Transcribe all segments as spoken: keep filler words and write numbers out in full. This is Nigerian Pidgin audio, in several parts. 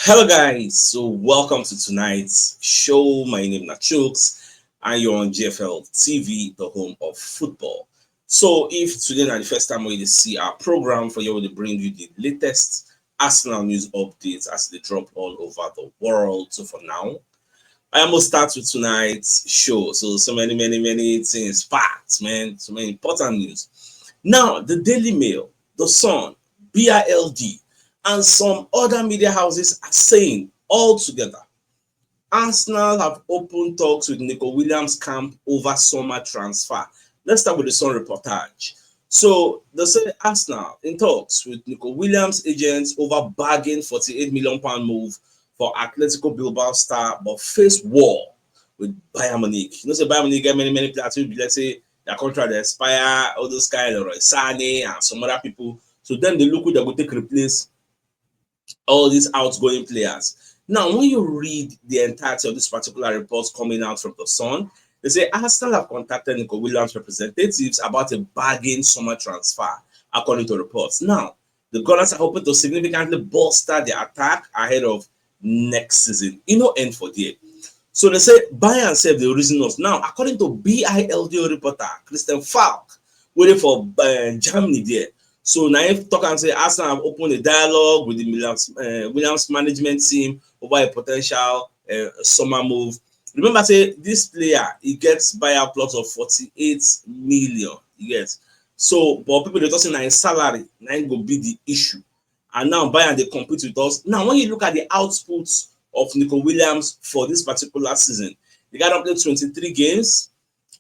Hello, guys. So, welcome to tonight's show. My name is Nachooks, and you're on G F L T V, the home of football. So, if today is the first time we see our program, for you, we bring you the latest Arsenal news updates as they drop all over the world. So, for now, I am going to start with tonight's show. So, so many, many, many things, facts, man. So many important news. Now, the Daily Mail, the Sun, B I L D, and some other media houses are saying all together, Arsenal have opened talks with Nico Williams camp over summer transfer. Let's start with the Sun reportage. So they say Arsenal in talks with Nico Williams agents over bargain forty-eight million pound move for Atletico Bilbao star, but face war with Bayern Munich. You know, say Bayern Munich get many, many players wey be like say their contract dey expire, all those kind of Sané and some other people. So then they look who they go take replace all these outgoing players. Now, when you read the entirety of this particular report coming out from the Sun, they say Arsenal have contacted Nico Williams' representatives about a bargain summer transfer, according to reports. Now, the Gunners are hoping to significantly bolster their attack ahead of next season. E no end for there. So they say Bayern sef dey reason us. Now, according to B I L D reporter Christian Falk, wey dey for uh, Germany there. So now if talk and say Arsenal have opened a dialogue with the Williams, uh, Williams management team over a potential uh, summer move. Remember, say this player, he gets buyout clause of forty-eight million. Yes. So, but people dey talk say na his salary, na him go be the issue. And now Bayern dey compete with us. Now, when you look at the output of Nico Williams for this particular season, the guy don play twenty-three games,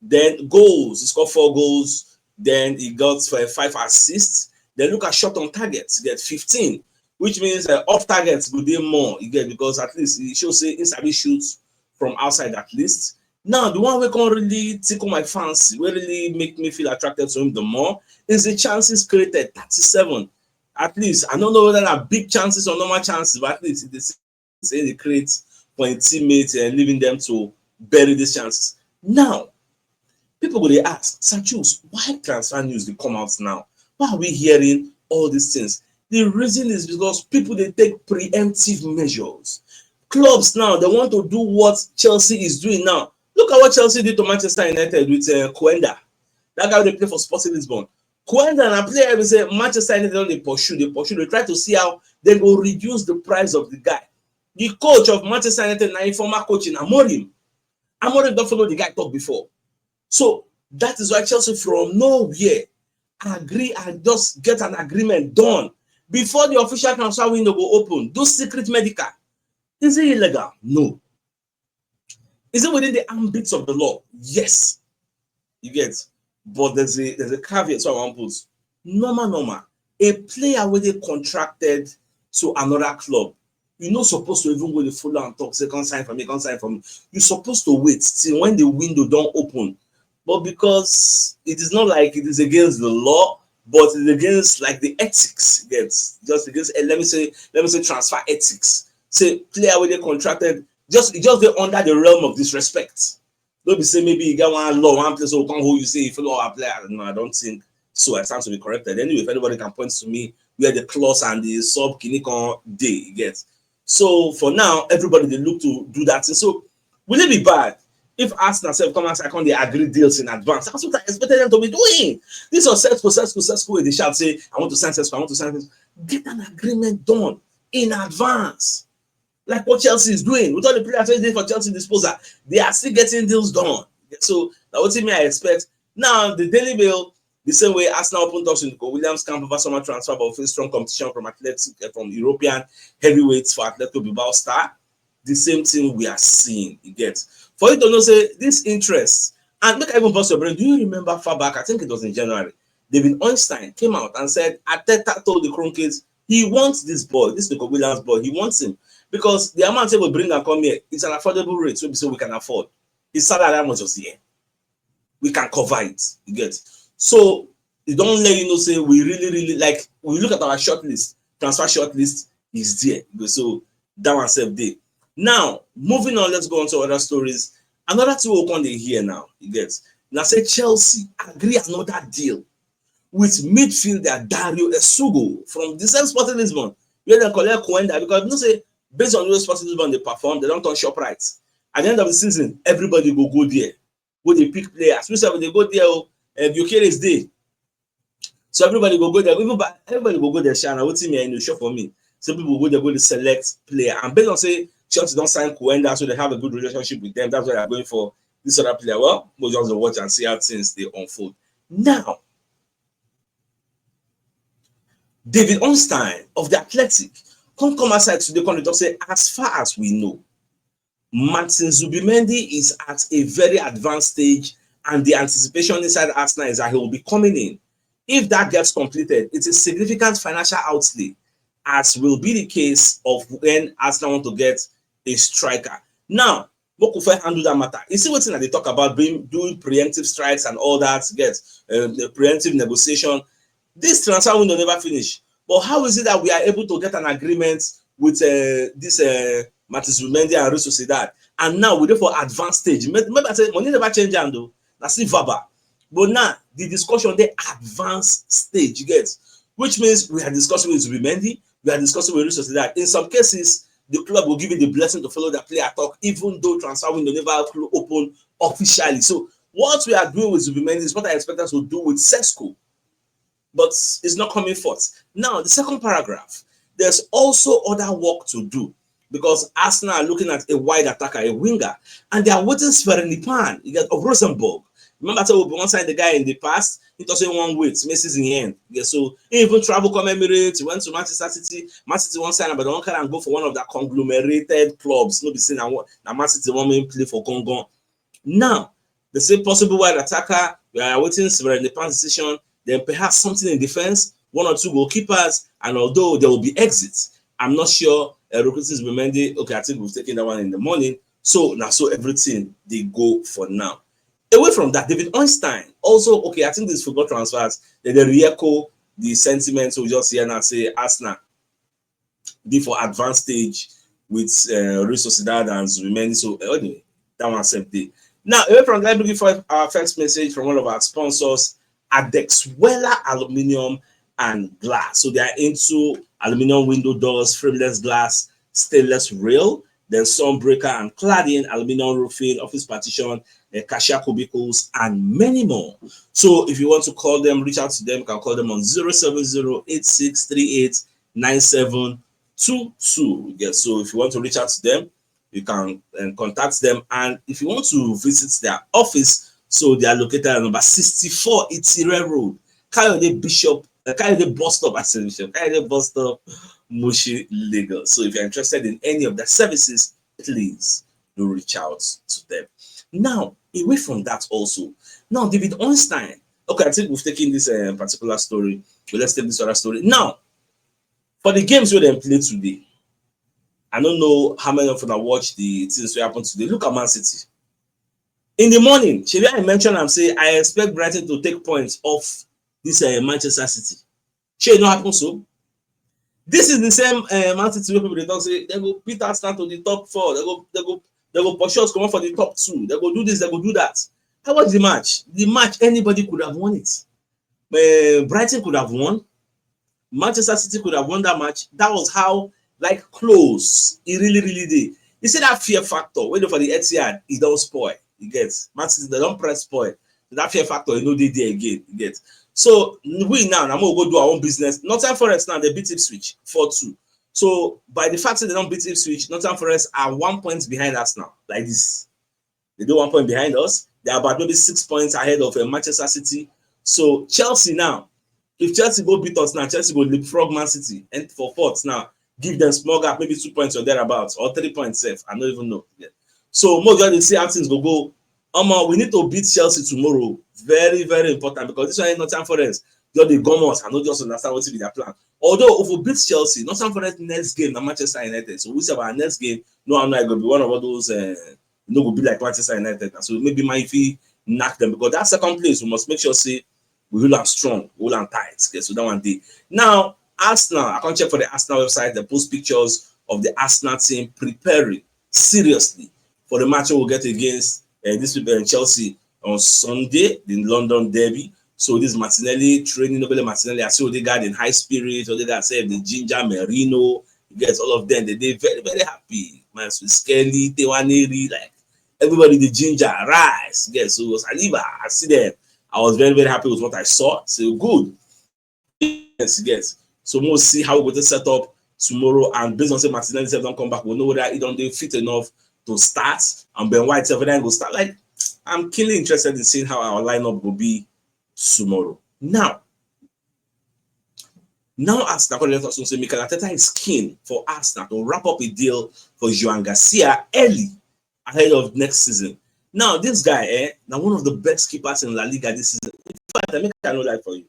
then goals, he scored four goals, then he got uh, five assists. Then look at shot on target, he get fifteen, which means uh, off targets go dey more, you get, because at least he show say he sabi shoot from outside at least. Now, the one wey come really tickle my fancy, wey really make me feel attracted to him the more, is the chances created, thirty-seven. At least, I don't know whether na big chances or normal chances, but at least it is say they create for a teammate and leaving them to bury these chances. Now, people go dey ask, "Sir Chooks, why transfer news dey come out now? Why are we hearing all these things?" The reason is because people dey take preemptive measures. Clubs now, they want to do what Chelsea is doing now. Look at what Chelsea did to Manchester United with uh, Koenda. That guy wey dey play for Sporting Lisbon. Koenda na player wey be say Manchester United don dey pursue, dey pursue, dey try to see how they go reduce the price of the guy. The coach of Manchester United na him former coach in Amorim. Amorim don follow the guy talk before. So that is why Chelsea from nowhere agree and just get an agreement done before the official transfer window go open. Do secret medical. Is it illegal? No. Is it within the ambits of the law? Yes. You get? But there's a there's a caveat, so I wan put. Normal, normal. A player wey dey contracted to another club, you no suppose to even go dey follow am talk say, "Come sign for me, come sign for me." You suppose to wait till when the window don open. But because it is not like it is against the law, but it's against, like, the ethics, you get? Just against, eh, let me say, let me say transfer ethics. Say player wey dey contracted, just, e just dey under the realm of disrespect. No be say maybe you get one law, one place wey come hold you say you follow our player. No, I don't think so. I stand to be corrected. Anyway, if anybody can point to me where the clause and the sub kini kan dey, you get? So for now, everybody dey look to do that thing. So will it be bad if Arsenal sef come outside, come dey agree deals in advance? That's what I expected them to be doing. This was Sesko, Sesko, Sesko wey dey shout say, "I want to sign Sesko, I want to sign Sesko." Get an agreement done in advance. Like what Chelsea is doing with all the players wey dey for Chelsea disposal, they are still getting deals done. So na wetin me I expect. Now, the Daily Mail, the same way Arsenal open talks with Nico Williams camp over summer transfer, but face strong competition from Athletic, eh, from European heavyweights for Atletico Bilbao star. The same thing we are seeing, you get? For you to know say this interest, and make I even burst your brain, do you remember far back, I think it was in January, David Ornstein came out and said Arteta told the Kroenkes he wants this boy, this Nico Williams boy, he wants him. Because the amount wey we bring am come here is an affordable rate, so we say we can afford. His salary, how much was here? We can cover it, you get? So e don let you know say we really, really, like, we look at our short list, transfer short list is there. So that one sef dey. Now, moving on, let's go on to other stories. Another thing wey we come dey hear now, you get? Na say Chelsea agree another deal with midfielder Dario Esugo from the same Sporting Lisbon, where dem collect Koenda, because you know say Based on the way Sporting Lisbon dey perform, they don turn Shoprite. At the end of the season, everybody go go there, go dey pick players. We sef dey go there o, uh, Gyökeres dey. So everybody go go there, even by, everybody go go there, sha, na wetin me I know, sure for me. So people go there, go dey select player. And based on say Chelsea don sign Cuenda, so they have a good relationship with them. That's why they're going for this other player. Well, we'll just watch and see how things dey unfold. Now, David Ornstein of The Athletic come come outside today, come dey talk say, as far as we know, Martin Zubimendi is at a very advanced stage, and the anticipation inside Arsenal is that he will be coming in. If that gets completed, it's a significant financial outlay, as will be the case of when Arsenal want to get a striker. Now, make we first handle that matter. You see wetin I dey talk about, being, doing preemptive strikes and all that, get, um, the preemptive negotiation. This transfer window never finish. But how is it that we are able to get an agreement with, uh, this, uh, Martin Zubimendi and Real Sociedad? And now we dey for advanced stage. Me-, remember I say money never change hand o. Na still verbal. But now the discussion dey advanced stage, you get? Which means we are discussing with Zubimendi, we are discussing with Real Sociedad. In some cases, the club will give you the blessing to follow the player talk, even though transfer window never clo-, open officially. So what we are doing with Zubimendi is what I expect us to do with Sesko. But it's not coming forth. Now, the second paragraph, there's also other work to do, because Arsenal are looking at a wide attacker, a winger, and they are waiting Sverre Nypan, you get, of Rosenborg. Remember, I said we be one side the guy in the past, he doesn't want wait, make season end. Yeah, so he even travel come Emirates, he went to Manchester City. Man City wan sign am, but they wan carry am go for one of the conglomerated clubs. No be say na one, na Man City wan make him play for Gongon. Now, the same possible wide attacker, we are waiting Sverre Nypan's decision, then perhaps something in defense, one or two goalkeepers, and although there will be exits, I'm not sure, uh, recruiting Zubimendi. Okay, I think we've taken that one in the morning. So now, so everything dey go for now. Away from that, David Ornstein also, okay, I think these football transfers, they, they re-echo the sentiments we just hear now, say Arsenal dey for advanced stage with, uh, Real Sociedad and Zubimendi. So, uh, anyway, that one sef dey. Now, away from that, looking for our first message from one of our sponsors, Adex Weller Aluminium and Glass. So they are into aluminium window doors, frameless glass, stainless rail, then sun breaker and cladding, aluminium roofing, office partition, uh, cashier cubicles, and many more. So if you want to call them, reach out to them, you can call them on zero seven zero eight six three eight nine seven two two. Yes, so if you want to reach out to them, you can, um, contact them. And if you want to visit their office, so they are located at number sixty-four Itire Road, Kayode Bishop, uh, Kayode Bus Stop, I said Bishop, Kayode Bus Stop, Mushin, Lagos. So if you're interested in any of their services, please do reach out to them. Now, away from that also, now David Ornstein, okay, I think we've taken this, uh, particular story. So let's take this other story. Now, for the games wey dem play today, I don't know how many of una watch the things wey happen today. Look at Man City. In the morning, shebi I mention am say I expect Brighton to take points off this, uh, Manchester City. Shey e no happen so? This is the same, uh, Man City wey people dey talk say they go beat Arsenal to the top four, they go, they go, they go push us comot for the top two, they go do this, they go do that. I watch the match. The match, anybody could have won it. Uh, Brighton could have won. Manchester City could have won that match. That was how, like, close e really, really dey. You see that fear factor wey dey for the Etihad, e don spoil. You get? Man City, they don press spoil. That fear factor, e no dey there again. You get? So we now, na mo go do our own business. Nottingham Forest now, they beat Ipswich four two. So by the fact that they don't beat Ipswich, Nottingham Forest are one point behind us now, like this. They do one point behind us. They're about maybe six points ahead of, uh, Manchester City. So Chelsea now, if Chelsea go beat us now, Chelsea go leapfrog Man City and for fourth now, give them small gap, maybe two points or thereabouts, or three points safe. I don't even know. Yeah. So more just dey see how things go go. Omo, we need to beat Chelsea tomorrow. Very, very important, because this one is Nottingham Forest. Just dey gum us. I no just understand what be their plan. Although if we beat Chelsea, Nottingham Forest next game na Manchester United. So we say our next game, no, I'm not gonna be one of all those, uh, no go be like Manchester United. So maybe Man U fit knock them, because that second place, we must make sure say we hold am strong, hold am tight. Okay, so that one dey. Now, Arsenal, I come check for the Arsenal website, they post pictures of the Arsenal team preparing seriously for the match we'll get against, uh, this people in Chelsea on Sunday, the London derby. So this Martinelli training, nobody Martinelli. I see Odegaard in high spirit. Odegaard said the ginger Merino, Yes, all of them, they dey very, very happy. Man, so Skelly, Tewaneri, like, everybody, the ginger, rice. Yes, so Saliba, I see them. I was very, very happy with what I saw. So good. Yes, yes. So we'll see how we go to set up tomorrow. And based on say Martinelli sef don come back, we know whether he don dey fit enough to start. And Ben White sef, whether he go start. Like, I'm keenly interested in seeing how our lineup will be tomorrow. Now, now Arsenal come let us know say Mikel Arteta is keen for Arsenal to wrap up a deal for Joan Garcia early ahead of next season. Now, this guy, eh, now one of the best keepers in La Liga this season. In fact, I make I no lie for you.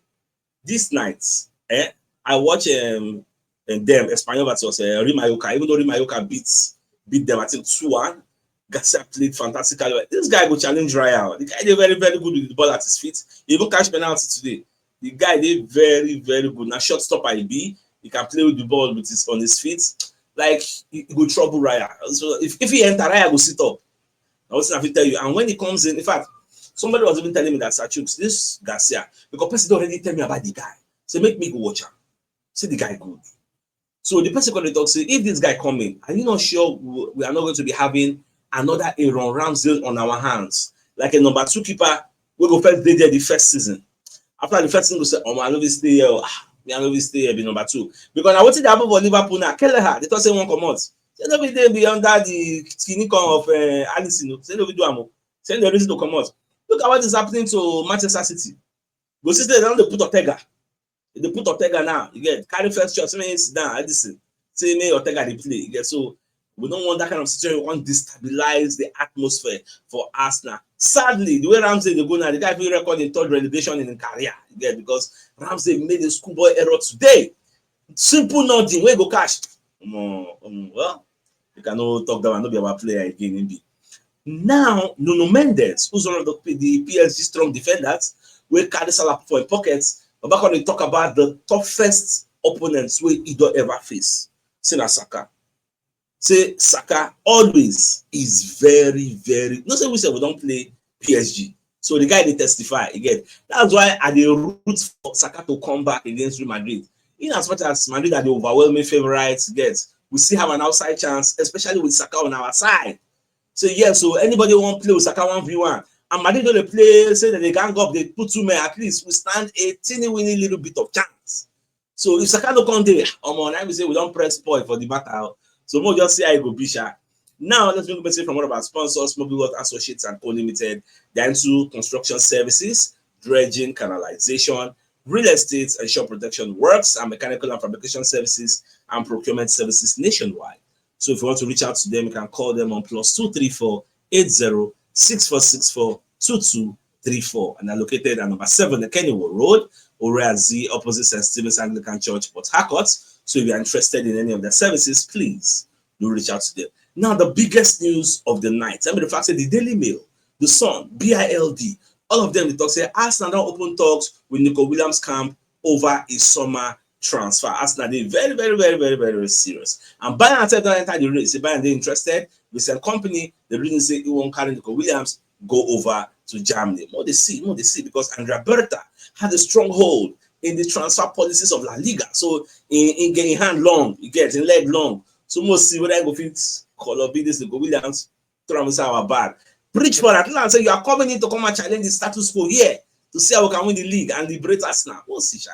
This night, eh, I watch um, and them Espanyol versus uh, Real Mallorca. Even though Real Mallorca beats beat them, I think two one. Garcia played fantastically well. This guy go challenge Raya. The guy dey very, very good with the ball at his feet. He even catch penalty today. The guy dey very, very good. Now short stopper he be. He can play with the ball with his on his feet. Like he, he go trouble Raya. So if, if he enter, Raya go sit up. I was I fit tell you. And when he comes in, in fact, somebody was even telling me that Sachooks, this Garcia, because person don already tell me about the guy. So make me go watch him. See the guy good. So the person come dey talk say, if this guy come in, are you not sure we we are not going to be having another Aaron Ramsdale on our hands, like a number two keeper? We go first dey there the first season. After the first season, go say, oh, I no fit stay here. Oh. Ah, me, I no fit stay here, be number two. Because now what did happen for Liverpool now? Kelleher, they thought say one comot. Say no be dey beyond that the skinny con of uh, Alisson. Oh. Say no be do am. Oh. Say the reason to comot. Look at what is happening to Manchester City. Go see say they don dey put Ortega. They put Ortega now. You get carry first shot. Say make him sit down. Alisson. Say make Ortega dey play. You get so we don't want that kind of situation. We want destabilize the atmosphere for Arsenal. Sadly, the way Ramsdale dey go now, the guy fit record in third relegation in his career. You get because Ramsdale made a schoolboy error today. Simple nothing. Where go cash? Um, um, well, you cannot talk that one. No be our player again. Maybe. Now, Nuno Mendes, who's one of the, the P S G strong defenders, will carry Salah for him pockets. But back on the talk about the toughest opponents we he don't ever face. Say na Saka. Say Saka always is very, very. No say we say we don't play P S G. So the guy they testify again. That's why I dey root for Saka to come back against Real Madrid. In as much as Madrid are the overwhelming favorites, get we still have an outside chance, especially with Saka on our side. So yeah, so anybody want play with Saka one v one, and Madrid don't play say that they gang up, they put two men at least. We stand a teeny weeny little bit of chance. So if Saka no come there, um, I will say we don't press spoil for the matter. So we'll just see how it go be sha. Now let's make a message from one of our sponsors, Mobile World Associates and Co Limited. They're into construction services, dredging, canalization, real estate, and shop protection works, and mechanical and fabrication services and procurement services nationwide. So if you want to reach out to them, you can call them on plus two three four eight zero six four six four two two three four. And they're located at number seven, the Kennywood Road, Oreazi, opposite Saint Stephen's Anglican Church, Port Harcourt. So if you're interested in any of their services, please do reach out to them. Now, the biggest news of the night, I mean, the fact that the Daily Mail, the Sun, B I L D, all of them, they talk say Arsenal don't open talks with Nico Williams camp over a summer transfer. Arsenal, they very, very, very, very, very, very serious. And Bayern said don't enter the race. If Bayern they interested, we send company, the reason say he won't carry Nico Williams, go over to Germany. More they see, more they see, because Andrea Berta had a stronghold in the transfer policies of La Liga. So in, in getting hand long, he gets in leg long. So most see whether I go fit call up this Nico Williams, throw him inside our bag. Preach for Atlanta, say you are coming in to come and challenge the status quo here to see how we can win the league and liberate Arsenal. We'll see, sha.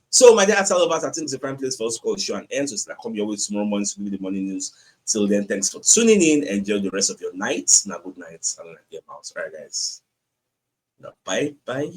So, my dear Arsenal lovers, I think it's a prime place for us to call the show and end. So, it's like come your way tomorrow morning to give you the morning news. Till then, thanks for tuning in. Enjoy the rest of your night. Now, good night. And like your mouse. All right, guys. Now, bye bye.